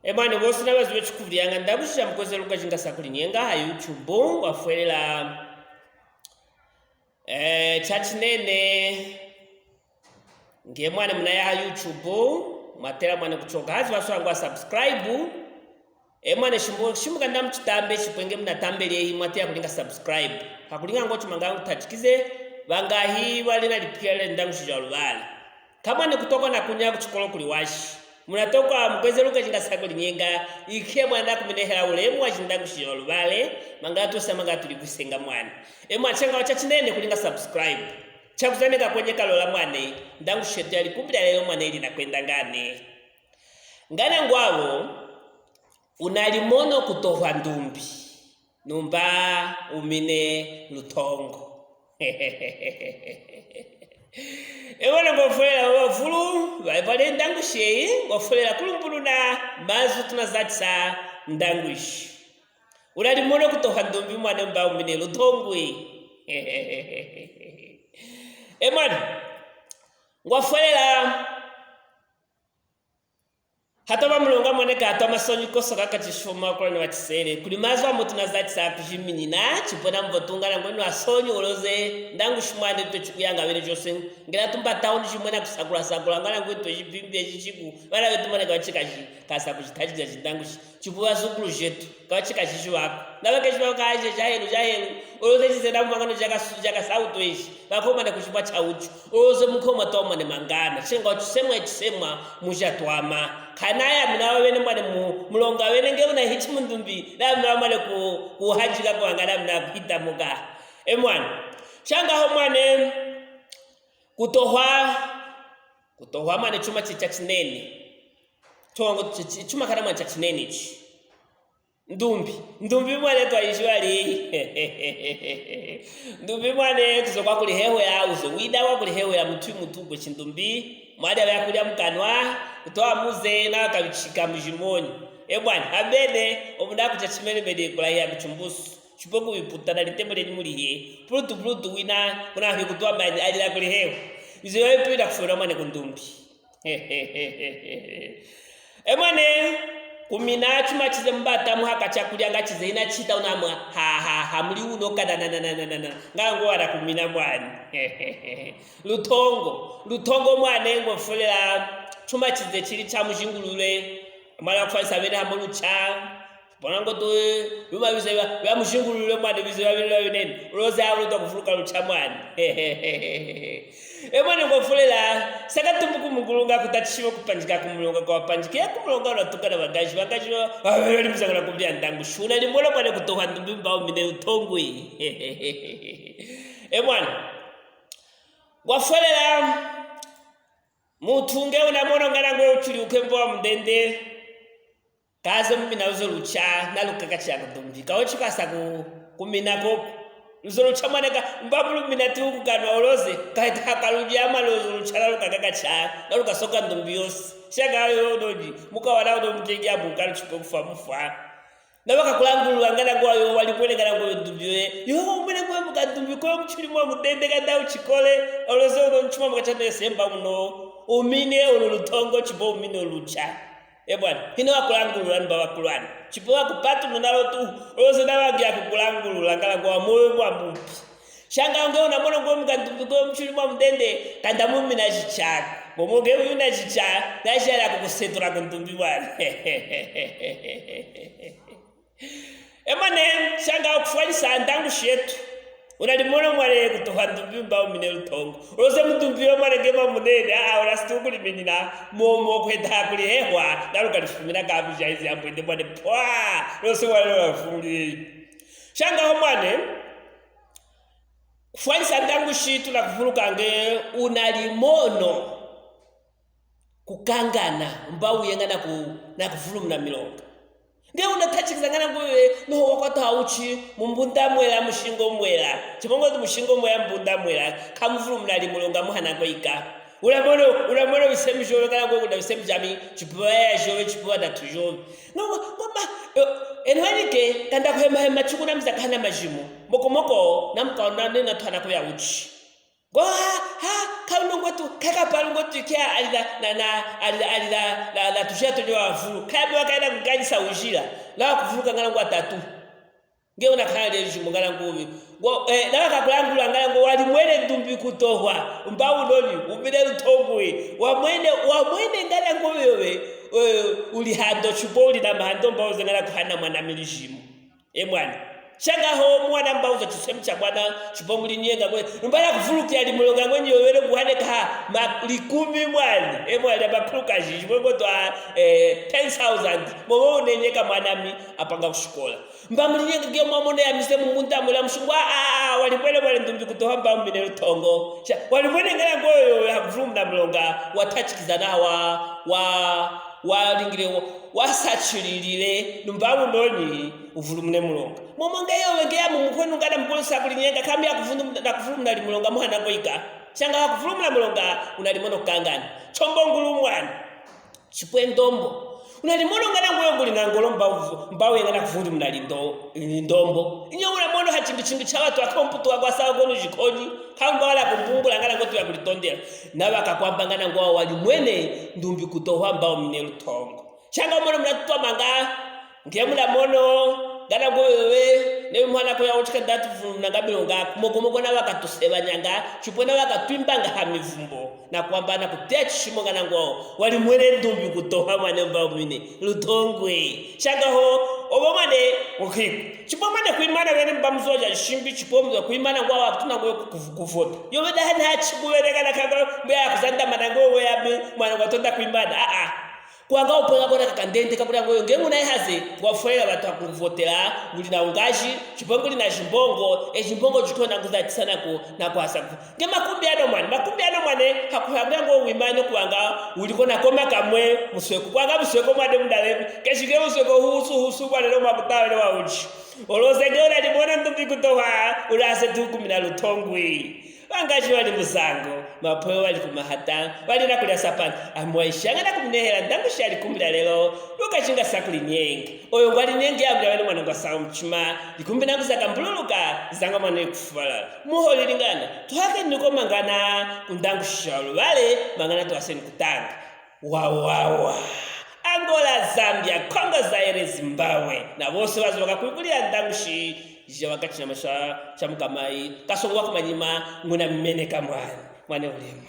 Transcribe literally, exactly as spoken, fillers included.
E mwane, bosi na bazibe chikuvuliyanga, ndakushija mukweze lukajinga sa kulinyenga ha YouTube, ngwafwelela. Eh, cha chinene. Nge mwane munaya ha YouTube, mwatela mwane kuchoka. Hazi baswa ngwa subscribe. E mwane shimbu-, shimbuka ndamuchitambe, chipwe nge munatambe lehi, mwatela kulinga subscribe. Hakulinga ngo chuma nga ngutachikize, bangahi bali nalipikila ndangushi ja lubale. Kamwane kutokwa na kunya kuchikolo kuli washi. Munatokwa mukweze lukajinga sa kulinyenga, ike mwana kuminehela ulemu wa jindangushi ja lubale, manga tusa manga tuli kusenga mwane. E mwane, chenga wa cha chinene kulinga subscribe. Chakuzaneka kwenye kalola mwane, ndangushi yetu ya likumbi lya lelo mwane ili nakwenda ngane. Ngana ngwabo, unalimono kutohwa ndumbi, numba umine lutongo. E mwane, ngwafwelela bavulu, ba-, bale ndangushi eyi, ngwafwelela kulumbuluna mazu tunazatisa ndangushi. Unalimono kutohwa ndumbi mwane, numba umine lutongo. E mwane, ngwafwelela. Hatoma mulonga mwane, katoma sonyi kosoka kachishuma kulwana wa chisele. Kuli mazu amotu nazatisa kujiminina, chipwe na mvotunga na ngwenu asonyi uloze, ndangushi mwane twe chikuyanga bene jose, ngela tumba tauni jimwena kusakula sakula, ngana ngwe twe jipimbi ejichiku, bana betu mwane kawachikaji, kasa kujitajiza jindangushi. Chipwe bazukulu jetu, kawachikaji jiwako. Na bakeji bako kaje jahelu, jahelu, uloze jize na mwangano jaka su-, jaka sautu eji. Bakomana kuchipwa cha uchu. Uloze mukoma twamane mangana. Chenga chisemwa chisemwa muja twama. Kana ya mina wa bene mwane mu-, mulonga bene nge una hichi mundumbi. Na mina wa mwane ku-, kuhajika kwanga na mina kuhita muga. E mwane. Changa ho mwane kutohwa. Kutohwa mwane chuma chi-, cha chinene. Tongo chi-, chi-, chuma kana mwane cha chinene chi. Ndumbi, ndumbi mwane twaishiwa li. Ndumbi mwane tuzo kwa kulihehwela, uzo wida kwa kulihehwela mutu mutu kwe chindumbi. Mwali abe akulya mukanwa, kutoa muze na kabichika mujimoni. E bwana, abene, omuna kucha chimene mene kula ya kuchumbusu. Chipwe kubiputa na litembo leni mulihe. Pulutu pulutu wina, kuna hwi kutoa mani, alila kulihewa. Izo ya ipwila kufuna mwane kundumbi. E mwane, kumina chuma chize mbata muhaka chakulya nga chize ina chita unamwa, ha, ha, ha, muli uno kada na, na, na. Nga ngo wala kumina mwane. Lutongo, lutongo mwane ngwafwelela chuma chize chili cha mujingulule. Mwana kufanyisa bene hamo lucha. Bona ngo tu, bima bize bya, bya mujingulule mwane bize bya bya binene. Uloze awo luta kufuluka lucha mwane. E mwane ngwafwelela, saka tumbu kumungulunga kutatishiwa kupanjika kumulonga kwa panjika. Ya kumulonga unatuka na bagaji, bagaji wa, wa, wa, wa, limuzangula kubya ndangu. Shuna limbola mwane kutoha ndumbi mba umine utongwe. E mwane. Ngwafwelela, mutu nge unamono ngana ngwe uchuli ukembo wa mudende. Kaze mumina uzo lucha, na lukaka cha kudumbi. Kawo chikasa ku, kumina koko. Uzo lucha mwane ka, mba mulumina ti ukukanwa uloze. Kahita hakaluja ama uzo lucha na lukaka cha, na lukasoka ndumbi yose. Shaka yo doji, muka wala udo mukegi abu kalu chipo kufa mufa. Na bakakulangulula ngana ngwa yo, wali mwene ngana ngwa yo ndumbi yo. Yo, mwene ngwa muka ndumbi, kwa muchuli mwa mudende kanda uchikole. Uloze udo nchuma muka chane semba uno. Umine ulu lutongo, chipo umine ulucha. E bwana, hino wakulangulula ni bawakulwana. Chipo wakupatu nunalo tu, oloze na wagi akukulangulula, ngala ngwa moyo mwa mumpi. Shanga onge unamono ngwe mukandumbi kwe muchuli mwa mudende, kanda mumina chichaka. Bomo nge mumina chichaka, na shara kukusetura kundumbi bwana. E mwane, shanga okufwanyisa ndangu shetu. Unalimono mwale kutoha ndumbi mba umine lutongo. Uloze mudumbi yo mwale ngema munene, a, a, ulasiti ukuliminina, momo kwenda kulihehwa, na lukalifumina kabuja izi ambwende mwane pwa, uloze mwale wafuli. Shanga ho mwane, kufwanyisa ndangu shitu na kuvuluka nge unalimono. Kukangana, mba uyenga na ku-, na kuvulumuna milonga. Nge unatachikizangana ngwe, no wakwata uchi, mumbunda mwela, mushingo mwela. Chimongo tu mushingo mwela, mbunda mwela. Kamuvulumuna li mulonga muhana kwika. Ulamono, ulamono bisemi jove, kana ngwe kuna bisemi jami, chipuwa ya jove, chipuwa datu jove. No, mama, eh, enwanike, kanda kuhema hema chukuna mzakana majimu. Moko moko, na mkaona nena twana kuya uchi. Ngo ha, ha, kauno ngwetu, kakapalu ngwetu kia ali na, na, na, ali, ali na, na, na tushia tulio wavulu. Kaya mwa kaenda kuganyisa ujila. Na wakuvuluka ngana ngwa tatu. Nge una kale jimbo ngana nguvi. Ngo, eh, na wakakulangula ngana ngo walimwene ndumbi kutohwa. Mba unoni, umine lutongwe. Wamwene, wamwene ngana ngo wewe. Eh, uli hando chupo uli na mahando mba uze ngana kuhana mwana mili jimbo. E mwana. Shanga ho mwana mba uza chisemi cha mwana, chipo muli nyenga kwe. Mba ya kuvulukia limulonga ngwenyi yowele kuhane ka ma likumi mwana. E mwana bakuluka jiji, mwe ngo twa, eh, ten thousand. Mwe wo unenyeka mwana mi, apanga kushikola. Mba muli nyenga nge mwa mona ya mise mu munda mula mushungwa, a, a, walimwene mwana ndumbi kutoha mba umine lutongo. Sha, walimwene ngana ngo yo ya kuvulumuna mulonga, watachikizana wa, wa, walingile, wa, wasachililile, numba unoni, uvulumune mulonga. Momo nge yo wenge ya mumukwenu ngana mukulu sakuli nyenga, kami ya kuvundu, na kuvulumuna limulonga muhana ngo ika. Shanga wa kuvulumuna mulonga, unalimono kangani. Chombo ngulu mwana. Chipwe ndombo. Unalimono ngana ngwe nguli na ngolo mba, mba wengana kuvulumuna lindo, lindombo. Inyo unamono ha chindu chindu cha watu wa komputu wa kwasa wa kono jikoni. Kamba wala kumbungula ngana ngo tu ya kulitondela. Na wakakwamba ngana ngo walimwene ndumbi kutohwa mba umine lutongo. Shanga mono muna tutwa manga. Nge muna mono, ngana ngo wewe, ne mwana kuya uchika ndatu vunanga milonga, moko moko na wakatuseba nyanga, chipwe na wakatwimbanga ha mivumbo, na kwamba na kutia chishimo ngana ngo, walimwene ndumbi kutoha mwane mba umine, lutongwe. Shanga ho, obo mwane, okay. Chipwe mwane kwimana wene mba muzoja shimbi, chipwe mwane kwimana ngo watuna ngo kuvu-, kuvota. Yo weda hana chikuwene ngana kanga, mbe ya kuzanda mana ngo we ya mi, mwana watonda kwimana, a, a. Kwanga upanga kona kakandende kakula ngoyo, nge nguna ihaze, ngwafwela batu akuvotela, uli na ungaji, chipwe nguli na jimbongo, e jimbongo jikona nguza tisana ko, na kwasa ku. Nge makumbi ano mwane, makumbi ano mwane, hakuhakula ngo wimane kwanga, uli kona koma kamwe, musweko, kwanga musweko mwane mudalemi, keshike musweko husu, husu, mwane no makutawele wa uji. Oloze nge unalimona ndumbi kutoha, ulase tukumina lutongwe. Wangaji wali musango, mapwe wali kumahata, wali na kulia sapana. Amwaishanga na kuminehela ndangu shia likumbi lia lelo, luka chinga sakuli nyenge. Oyo ngwali nyenge ya muli wene mwana ngwa sawa muchima, likumbi nangu zaka mbululuka, zanga mwana kufwala. Muho lilingana, tuhake niko mangana, kundangu shia lubale, mangana tuwase ni kutanga. Wawawa. Angola, Zambia, Congo Zaire, Zimbabwe. Na bose bazi bakakwibulila ndangushi, jija wakati na masha, sha mukamayi, kasongo wa kumanyima, nguna mene kamwani. Mwane ulema.